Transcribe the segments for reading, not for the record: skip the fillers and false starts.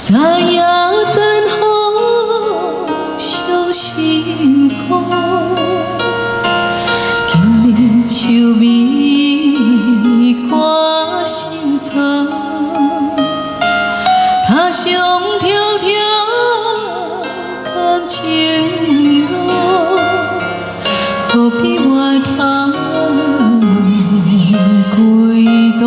昨夜残風傷心苦，今日秋暝寒心床，他鄉迢迢感情路，何必回頭問歸途？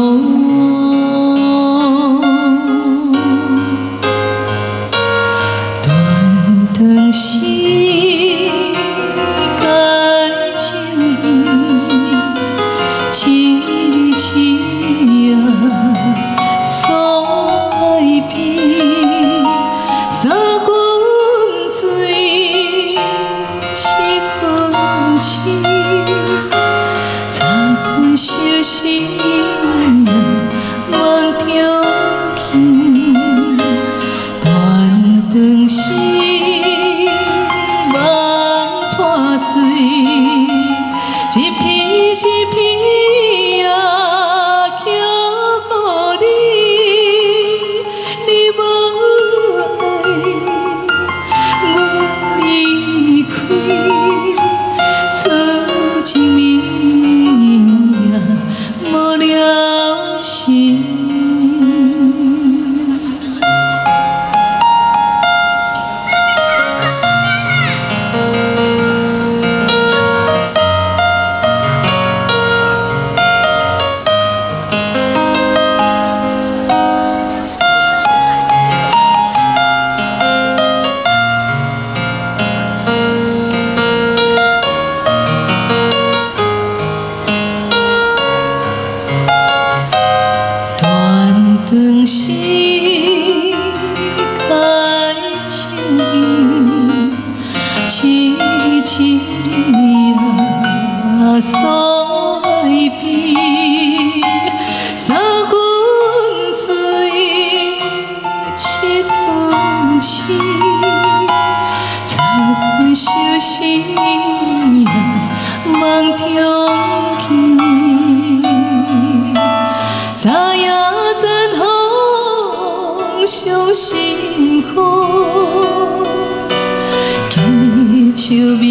斷腸時該唱伊，一日一夜所愛悲，三分醉，七分痴，十分相思夢中見。斷腸時夢破碎，一片一片啊，寄予你，你無愛我離開，此情綿綿無了時。斷腸時該唱伊，一日一日啊所愛悲，三分醉，七分痴，十分相思夢中見。昨夜殘風傷心苦，今日秋暝